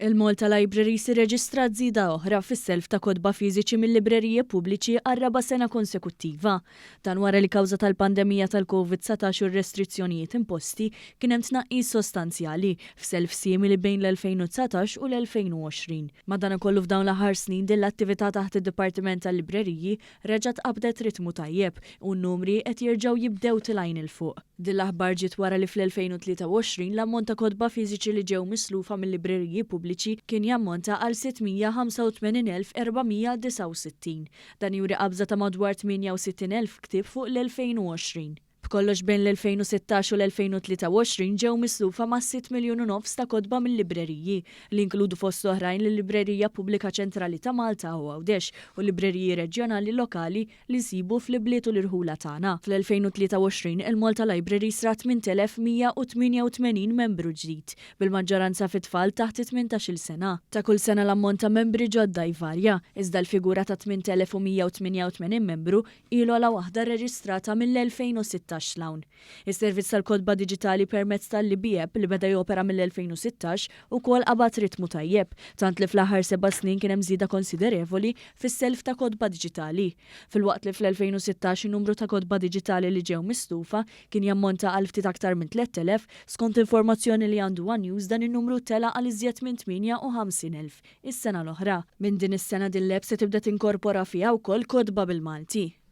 Il-Malta Libraries irreġistrat żieda oħra fis-self ta' kotba fiżiċi mil-libreriji pubbliċi għar-raba' sena konsekuttiva. Dan wara li kawża tal-pandemija tal-Covid 19 u r-restrizzjonijiet imposti kien hemm tnaqqis sostanzjali f'self simili bejn l-2019 u l-2020. Madankollu f'dawn l-aħħar snin din l-attività taħt id-Dipartiment tal-Libreriji reġgħet qabdet ritmu tajjeb u n-numri qed jerġgħu jibdew tilgħin 'il fuq. Din l-aħbar ġiet wara li fl-2023 l-ammont ta' kotba fiżiċi li ġew mislufa mil-libreriji pubbliċi kien jammonta għal 685,469. Dan juri qabża ta' madwar 68,000 ktieb fuq l-2020. B'kollox bejn l-2016 u l-2023 ġew mislufa mas-sitt miljun u nofs ta' kotba mil-libreriji, li jinkludu fost l-oħrajn l-Librerija Pubblika Ċentrali ta' Malta u Għawdex u libreriji reġjonali lokali li nsibu fl-ibliet u l-irħula tagħna. Fl-2023 il-Malta Libraries rat 8,188 membru ġdid, bil-maġġoranza fi tfal taħt it-18-il sena. Ta' kull sena l-ammont ta' membri ġodda jvarja, iżda l-figura ta' 8,188 membru hi l-ogħla waħda rreġistrata mill-2016 'l hawn. Is-servizz tal-kotba diġitali permezz tal-Libby App li beda jopera mill-2016 ukoll qabad ritmu tajjeb, tant li fl-aħħar seba' snin kien hemm żieda konsiderevoli fis-self ta' kotba diġitali. Filwaqt li fl-2016 in-numru ta' kotba diġitali li ġew mislufa kien jammonta għal ftit aktar minn 3,000, skont informazzjoni li għandu one News dan in-numru tela' għal iżjed minn 58,000 is-sena l-oħra. Minn din is-sena din l-app se tibda tinkorpora fiha wkoll kotba bil-Malti.